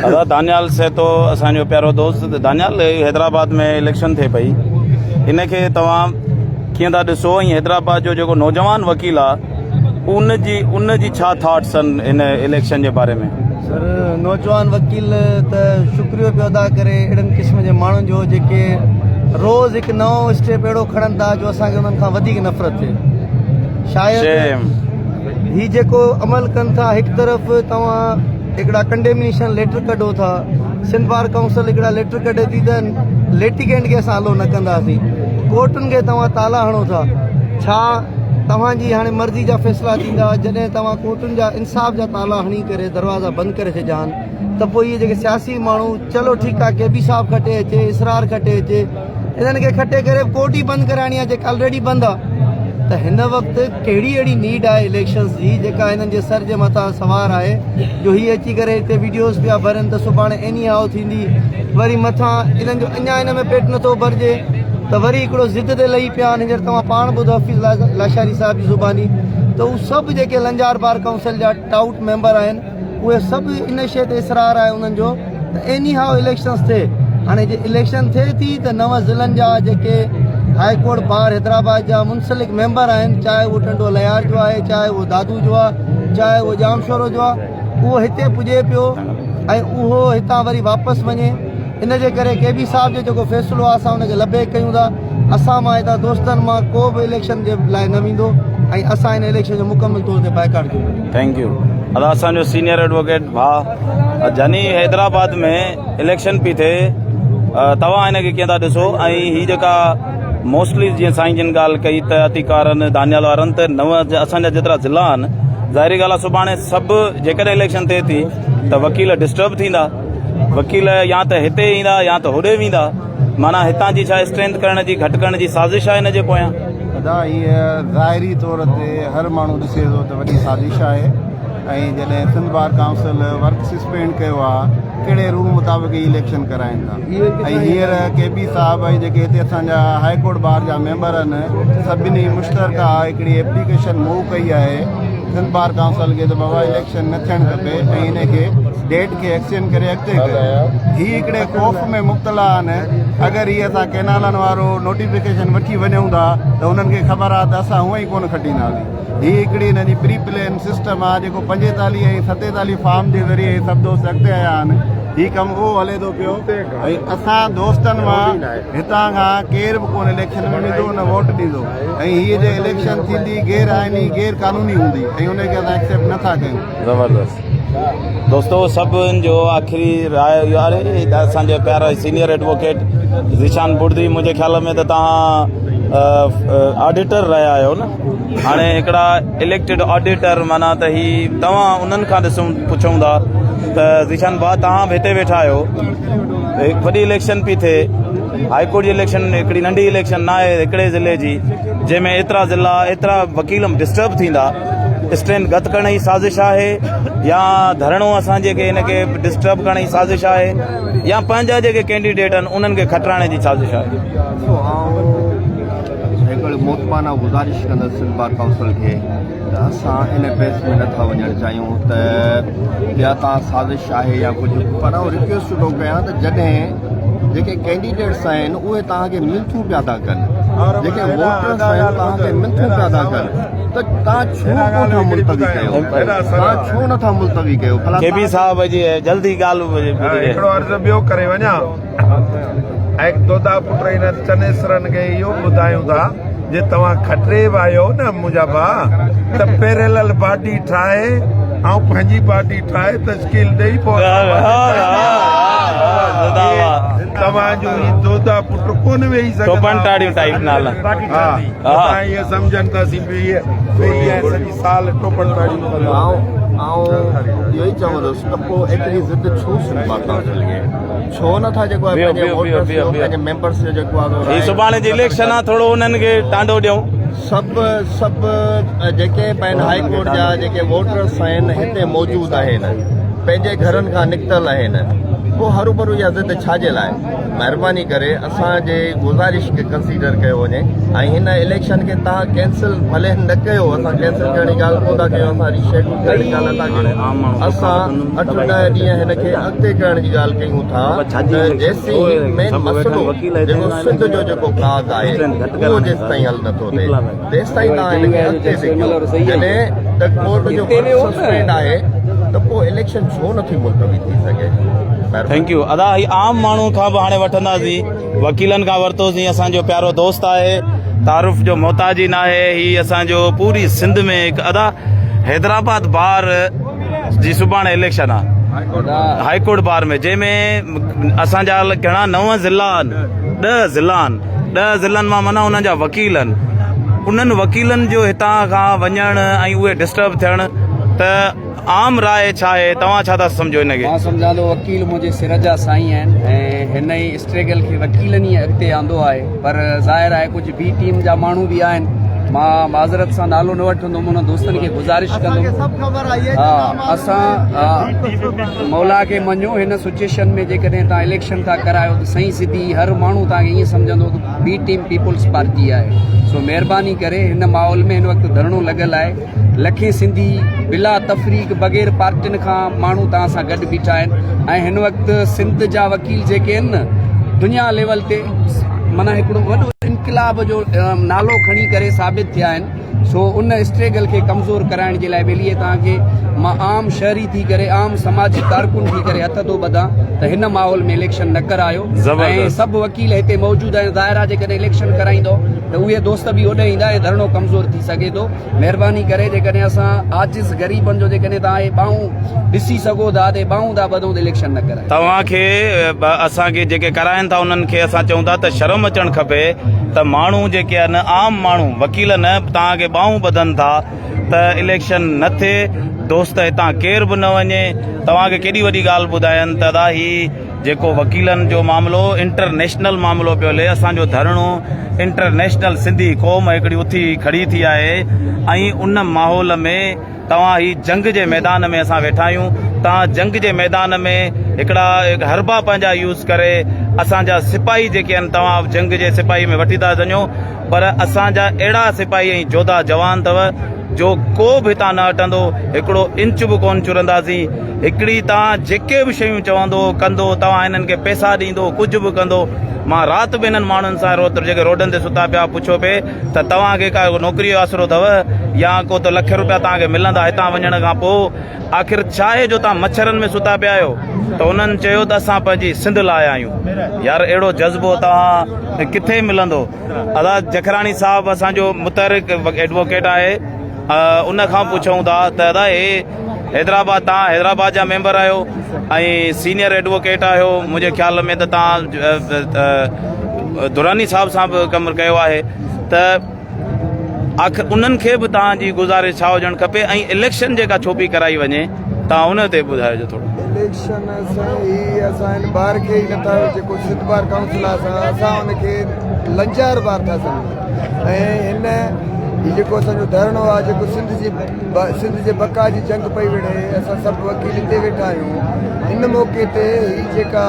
B: अदा दानियाल सहतो असांजो प्यारो दोस्त, दानियाल, हैदराबाद में इलेक्शन थिए पई, इन खे तव्हां कीअं था ॾिसो ऐं हैदराबाद जो जेको नौजवान वकील आहे, उन जी छा थॉट्स आहिनि हिन इलेक्शन जे बारे में?
G: سر نوجوان وڪيل ته شڪريو پيو ادا ڪري اهڙن قسم جي ماڻهن جو جيڪي روز هڪ نئون اسٽيپ اهڙو کڻن ٿا جو اسان کي انهن کان وڌيڪ نفرت ٿئي شايد هي جيڪو عمل ڪن ٿا هڪ طرف توهان هڪڙا ڪنڊيمنيشن ليٽر ڪڍو ٿا سنڌ بار ڪائونسل هڪڙا ليٽر ڪڍي ٿي ته ليٽيگينٽ کي اسان الو نه ڪنداسين ڪورٽن کي توهان تالا هڻو ٿا ڇا توهان جي هاڻي مرضي جا فيصلا ٿيندا جڏهن توهان ڪورٽن جا انصاف جا تالا هڻي ڪري دروازا بند ڪري ڇڏيا آهن ته پوء اهي جيڪي سياسي ماڻهو چلو ٺيڪ آهي ڪي بي صاحب کٽي اچي اسرار کٽي اچي انهن کي کٽي ڪري ڪورٽ ئي بند ڪرائڻي آهي جيڪا آلريڊي بند آهي ته هن وقت ڪهڙي اهڙي نيڊ آهي اليڪشنز جي جيڪا هنن جي سر جي مٿان سوار آهي جو هي اچي ڪري هتي ويڊيوز پيا ڀرن ته سڀاڻي ايني هائو ٿيندي وري مٿان انهن جو اڃا ان ۾ پيٽ نٿو ڀرجي ته وري هڪڙو ضد تي لهي پيا آهن هينئر توهان پاڻ ٻڌو حفيظ لاشاري صاحب جي زباني ته هو سڀ جيڪي لنجار بار ڪائونسل جا ٽائوٽ ميمبر آهن اهي سڀ ان شيء تي اصرار آهي انهن جو ته ايني هائو اليڪشنز ٿئي هاڻي جي اليڪشن ٿئي ٿي ته نو ضلعن جا جيڪي هاء ڪورٽ بار حيدرآباد جا منسلڪ ميمبر آهن چاهي اهو ٽنڊو لهيار جو آهي چاهي اهو دادو جو آهي چاهي اهو ڄامشورو جو آهي اهو هتي پڄي پيو ۽ اهو هتان وري واپس وڃي ان جي ڪري ڪي بي صاحب جو جيڪو فيصلو آهي اسان ان کي لبيڪ ڪيون ٿا اسان مان هتان دوستن مان ڪو به اليڪشن جي لاء نه ويندو ۽ اسان هن اليڪشن جو مڪمل طور تي بائيڪاٽ ڪيو وڃي.
B: Thank you ادا اسان جو سينئر ايڊووڪيٽ ڀاء جاني حيدرآباد ۾ اليڪشن پي ٿئي توهان هن کي ڪيئن ٿا ڏسو ۽ هي جيڪا موسٽلي جيئن سائين جن ڳالهه ڪئي ته عتيق وارن دانيال وارن ته نو اسان جا جيترا ضلع آهن ظاهري ڳالهه آهي سڀاڻي سڀ جيڪڏهن اليڪشن ٿئي ٿي ته وڪيل ڊسٽرب ٿيندا وڪيل يا ته هتي ايندا يا ته هوڏي ويندا معنيٰ هتان جي ڇا اسٽرينٿ ڪرڻ جي گهٽ ڪرڻ جي سازش آهي ان جي پويان؟
D: ادا هيء ظاهري طور تي هر ماڻهو ڏسي ٿو ته وڏي سازش آهي ۽ جڏهن Sindh bar council work suspend ڪيو آ ڪهڙي رول مطابق هي اليڪشن ڪرائين ٿا ۽ هينئر ڪي بي صاحب ۽ جيڪي هتي اسان جا هاء ڪورٽ بار جا ميمبر آهن سڀني مشترڪه هڪڙي ايپليڪيشن موو ڪئي آهي سنڌ بار ڪائونسل کي ته بابا اليڪشن نه ٿيڻ کپي ۽ ان کي ڊيٽ کي ايڪسٽينڊ ڪري اڳتي ڪيو. هي هڪڙي خوف ۾ مبتلا آهن اگر هي اسان ڪينالن وارو نوٽيفڪيشن وٺي وڃون ٿا ته انهن کي خبر آهي ته اسان هونئن ئي ڪونه کٽينداسين. هي هڪڙي هنن جي پري پلين سسٽم آهي جيڪو 45 ۽ 47 فارم جي ذريعي هي سڀ دوست اڳتي آيا آهن. هي ڪم اهو هلي ٿو پيو ۽ اسان دوستن مان هتان کان ڪير به ڪونه اليڪشن ۾ ويندو نه ووٽ ڏيندو ۽ هي جي اليڪشن ٿيندي غير آئيني غير قانوني هوندي ۽ ان کي اسان ايڪسيپٽ نه ٿا ڪيون.
B: زبردست دوستو سڀن جو آخري راء اهو آهي اسان جا پيارا سينيئر ايڊووڪيٽ ذيشان بڙدي منهنجي خيال ۾ ته توهان آڊيٽر رهيا آهيو نه هاڻي هڪڙا اليڪٽيڊ آڊيٽر معنيٰ ته هي توهان انهن کان ڏسون پڇون ٿا ته ذيشان ڀاء توهان به هتي ويٺا آهيو وڏي اليڪشن پي ٿئي هائي ڪورٽ جي اليڪشن هڪڙي ننڍي اليڪشن نه آهي هڪڙي ضلعي جي جنهن ۾ ايترا ضلع ايترا وڪيل ڊسٽرب ٿيندا اسٽرينٿ گهٽ ڪرڻ جي سازش آهي يا ڌرڻو اسان جي کي ان کي ڊسٽرب ڪرڻ جي سازش آهي يا پنهنجا جيڪي ڪينڊيڊيٽ آهن انهن کي کٽرائڻ جي سازش آهي.
D: سو آئون هڪڙي موتمانه گذارش ڪندس سنڌ بار ڪائونسل کي ته اسان ان بحث ۾ نٿا وڃڻ چاهيون ته يا تان سازش آهي يا ڪجهه پر آئون رڪويسٽ ٿو ڪيان ته جڏهن جيڪي ڪينڊيڊيٽس آهن اهي توهان کي منٿون پيا ٿا ڪن جيڪي ووٽرس آهن توهان کي منٿون پيا ٿا ڪن ته توهان ڇو ڪونه ٿا ملتوي ڪيو توهان ڇو نه ٿا ملتوي ڪيو ڀلا
B: ڪي بي صاحب جي جلدي ڳالهه ٻڌجي.
A: هڪڙو عرض ٻيو ڪري وڃان ۽ دودا پٽ هنن چنيسرن کي اهو ٻڌايون ٿا جي توهان کٽي به آهيو نه منهنجا ڀاء ته پيريلل پارٽي ٺاهي آئون پنهنجي پارٽي ٺاهي تشڪيل ڏئي پوء توهان جون هي دودا پٽ ڪونه ويهي سگهندا
B: ٽوپن ٽاڙيون ٽائيپ نالا
A: ها متان ائين سمجهن ته اسين ويهي ۽ سڄي سال ٽوپن ٽاڙيون ڪندا
D: آئون آئون اهو ئي چوندس ته پوء ايتري ضد ڇو سنڌ بار ڪائونسل کي ڇو نه ٿا جيڪو آهي پنهنجي ووٽرس جو پنهنجي ميمبرس جو جيڪو آهي
B: هي سڀاڻي جي اليڪشن آ ٿورو انهن کي ٽانڊو ڏيون.
D: سڀ سڀ جيڪي به آهن هائي ڪورٽ جا جيڪي ووٽرس آهن هتي موجود آهن پنهنجي گهرن کان نڪتل آهن پوء هروڀرو اها ضد ڇا جي لاء مهرباني ڪري اسان جي گذارش کي ڪنسيڊر ڪيو وڃي ۽ هن اليڪشن کي تهان ڪينسل ڀلي نه ڪيو اسان ڪينسل ڪرڻ جي ڳالهه ڪونه ٿا ڪيون اسان ري شيڊول ڪرڻ جي ڳالهه نٿا ڪيون اسان اٺ ڏهه ڏينهن هن کي اڳتي ڪرڻ جي ڳالهه ڪيون ٿا ته جيسين مين مسئلو جيڪو سنڌ جو جيڪو ڪاز آهي اهو جيستائين حل نٿو ٿئي تيستائين تهان هن کي اڳتي ڌڪيو جڏهن ته ڪورٽ جو ورڪ سسپينڊ آهي.
I: ته پوء اليڪشن ڇو نٿي ملتوي ٿي سگهي؟ مهرباني.
B: Thank you ادا هي عام ماڻهو کان به هاڻي وٺنداسين وڪيلن کان ورتوسين اسان جو پيارو دوست آهي تعارف جو محتاج ئي ناهي هي اسان جو پوري سنڌ ۾ هڪ ادا حيدرآباد بار جي سڀاڻي اليڪشن آ هائي ڪورٽ بار ۾ جنهن ۾ اسان جا گهڻا نو ضلع آهن ڏهه ضلع آهن ڏهه ضلعن مان معنيٰ انهن جا وڪيل آهن انهن وڪيلن جو هتان کان وڃڻ ۽ اهي ڊسٽرب ٿيڻ ته عام راء ڇا آهي توهان ڇا ٿا سمجهو ان کي؟
J: مان سمجهان ٿو وڪيل منهنجي سر جا سائين آهن ۽ هن ئي اسٽريگل کي وڪيلن ئي اڳتي آندو آهي پر ظاهر آهي ڪجهه بي ٽيم جا ماڻهو به آهن مان معذرت سان نالو نه وٺندم انهن دوستن کي گذارش ڪندم ها اسان مولا کي مڃو هن سچويشن ۾ جيڪڏهن توهان اليڪشن ٿا ڪرايو ته سائين سڌي هر ماڻهو توهان کي ائين سمجهندو ته بي ٽيم پيپلز پارٽي آهي سو مهرباني ڪري هن ماحول ۾ هن وقت ڌرڻو لڳل آهي لکين سنڌي بلا تفريق بغير پارٽين کان ماڻهو توهان سان گڏ بيٺا آهن ۽ هن وقت سنڌ جا وڪيل جيڪي آهن نه دنيا ليول تي معنيٰ هڪڙو وڏو انقلاب جو نالو کڻي ڪري ثابت ٿيا آهن سو ان اسٽريگل کي ڪمزور ڪرائڻ جي لاء ٻيلي توهان کي مان عام شهري ٿي ڪري عام سماجي ڪارڪن ٿي ڪري هٿ ٿو ٻڌان ته هن ماحول ۾ اليڪشن نه ڪرايو ۽ سڀ وڪيل هتي موجود آهن ظاهر آهي جيڪڏهن اليڪشن ڪرائيندو ته اهي دوست به اوڏي ايندا ۽ ڌرڻو ڪمزور ٿي سگهي ٿو مهرباني ڪري جيڪڏهن اسان عاجز غريبن جو جيڪڏهن توهان اهي ٻانهون ڏسي سگهو ٿا ته اهي ٻانهون ٿا ٻڌون ته اليڪشن نه ڪرايو.
B: توهان کي اسان کي جيڪي ڪرائن ٿا انهن کي اسان چئون ٿا ته شرم اچڻ کپي ته ماڻهو جيڪي آهن عام ماڻهو وڪيل نه توهان کي ٻانهون ٻڌن ٿا ته اليڪشن نه ٿئي دوست هتان ڪير به نه وڃي توهان کي ڪيڏي وڏي ڳالهه ٻڌاين ته ادا هي جيڪو وڪيلن جو معاملو انٽرنيشنل معاملو پيو هلي اسان جو ڌرڻو انٽرنيشنل سنڌي قوم هڪڙي اٿي کڙي ٿي آهي ۽ ان ماحول ۾ توهان هي جنگ جي ميدان ۾ اسان ويٺا آهيون توهان جنگ جي ميدان ۾ هڪڙا حربا پنهنجا يوز ڪري اسان جا سپاهي جيڪي آهن توهان جنگ جي سپاهي ۾ وٺي ٿا وڃو پر اسان جا اهڙا سپاهي ۽ جوڌا جوان اٿو جو ڪو به هتان نه هٽندو، هڪڙو انچ به ڪونه چرنداسين، هڪڙي توهان جيڪي به شيون چوندو ڪندو، توهان هنن کي پئسا ڏيندو، ڪجهه به ڪندو، مان رات به هنن ماڻهن سان روت جيڪي روڊن تي ستا پيا پڇيو پئي ته توهان کي ڪا نوڪري جو آسرو اٿو يا ڪو ته لکين روپيا توهان کي ملندا هتان وڃڻ کان پوء آخر ڇا آهي جو توهان مڇرن ۾ ستا پيا آهيو ته انهن چيو ته اسان پنهنجي سنڌ لاء آيا آهيون يار اهڙو جذبو توهان ڪٿي ملندو. ادا جکراڻي صاحب اسان جو متحرڪ ايڊووڪيٽ آهي ان کان پڇون ٿا ته ادا هي حيدرآباد تان حيدرآباد جا ميمبر آهيو ۽ سينيئر ايڊووڪيٽ آهيو منهنجي خيال ۾ ته تان دراني صاحب سان به ڪم ڪيو آهي ته آخر انهن کي به توهان جي گذارش ڇا هجڻ کپي ۽ اليڪشن جيڪا ڇو پئي ڪرائي وڃي توهان ان تي ٻڌائجو ٿورو.
E: اليڪشن سائين هي اسان هن بار کي ئي نٿا جيڪو سنڌ بار ڪائونسل آهي اسان اسان ان کي لنجار بار ٿا سمجهون ۽ هن هي جيڪو اسان جو ڌرڻو آهي جيڪو سنڌ جي سنڌ جي بقا جي جنگ پئي وڙهي اسان سڀ وڪيل هتي ويٺا آهيون ان موقعي تي هي جيڪا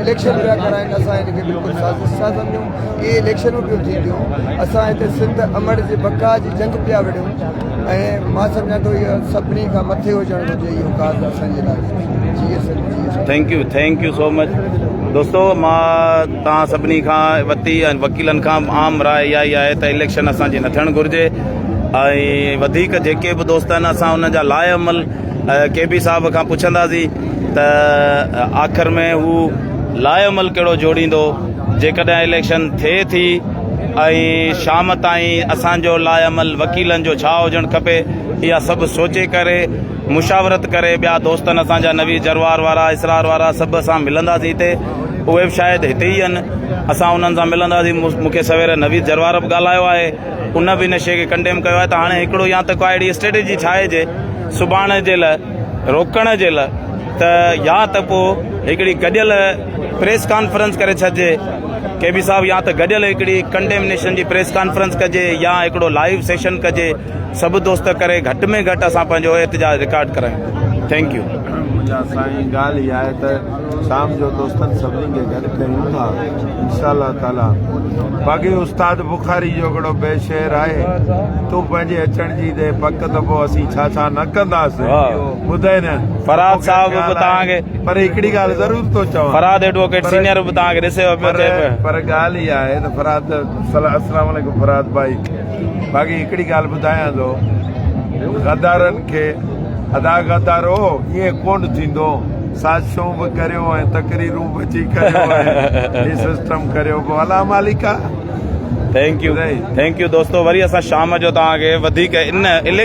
E: اليڪشن پيا ڪرائن اسان هن کي بلڪل سازش ٿا سمجهون اهي اليڪشنون پيون ٿينديون اسان هتي سنڌ امڙ جي بقا جي جنگ پيا وڙهيون ۽ مان سمجهان ٿو اهو سڀني کان مٿي هجڻ گهرجي اهو ڪاز اسان جي لاء جي سنڌ جي Sindh.
B: Thank you thank you so much دوستو مان توهان سڀني کان وتي ۽ وڪيلن کان عام راء اها ئي آهي ته اليڪشن اسان جي نه ٿيڻ گهرجي ۽ وڌيڪ جيڪي به دوست آهن اسان انهن جا لاء عمل ڪي بي صاحب کان پڇنداسين ته آخر ۾ هو لاء عمل ڪهڙو جوڙيندو جيڪڏهن اليڪشن ٿئي ٿي ۽ شام تائين اسان جو لاء عمل وڪيلن جو ڇا هجڻ کپي اها سڀ سوچي ڪري مشاورت ڪري ٻيا دوستن اسان جا نويد جروار وارا اسرار وارا سڀ اسان ملنداسين هتي اهي به شايد هتي ئي آهن اسان انهن سان ملنداسين مون کي سوير نويد جروار به ڳالهايو آهي ان به ان شيء کي ڪنڊيم ڪيو آهي ته هاڻي هڪڙو يا ته ڪا اهڙي اسٽريٽجي ٺاهجي سڀاڻي جي لاء روڪڻ جي لاء ته يا ته پوء هڪڙي گڏيل پريس ڪانفرنس ڪري ڇڏجي ڪي بي صاحب يا ته گڏيل هڪڙي ڪنڊيمنيشن جي پريس ڪانفرنس ڪجي يا هڪڙو لائيو سيشن ڪجي سڀ دوست ڪري گهٽ ۾ گهٽ اسان پنهنجو احتجاج رڪارڊ ڪرايون thank you.
A: منهنجا سائين ڳالهه اها آهي ته شام جو دوستن سڀني کي گڏ ڪيون ٿا انشاء الله تعالي باقي استاد بخاري جو هڪڙو بي شعر آهي تون پنهنجي اچڻ جي ڏي پڪ ته پوء اسين ڇا ڇا نه ڪنداسين ٻڌائي نه
B: فرهاد صاحب به توهان کي
A: پر هڪڙي ڳالهه ضرور ٿو چوان
B: فرهاد ايڊووڪيٽ سينيئر به توهان کي ڏسي پيو چئي پيو
A: پر ڳالهه اها آهي ته فرهاد السلام عليڪم فرهاد ڀائي باقي هڪڙي ڳالهه ٻڌايان ٿو غدارن کي ادا غدارو ائين ڪونه ٿيندو سازشون به ڪريو ۽ تقريرون به اچي ڪريو ۽ هي سسٽم ڪريو پوء الله مالڪ آ.
B: Thank you thank you دوستو وري اسان شام جو توهان کي وڌيڪ ان.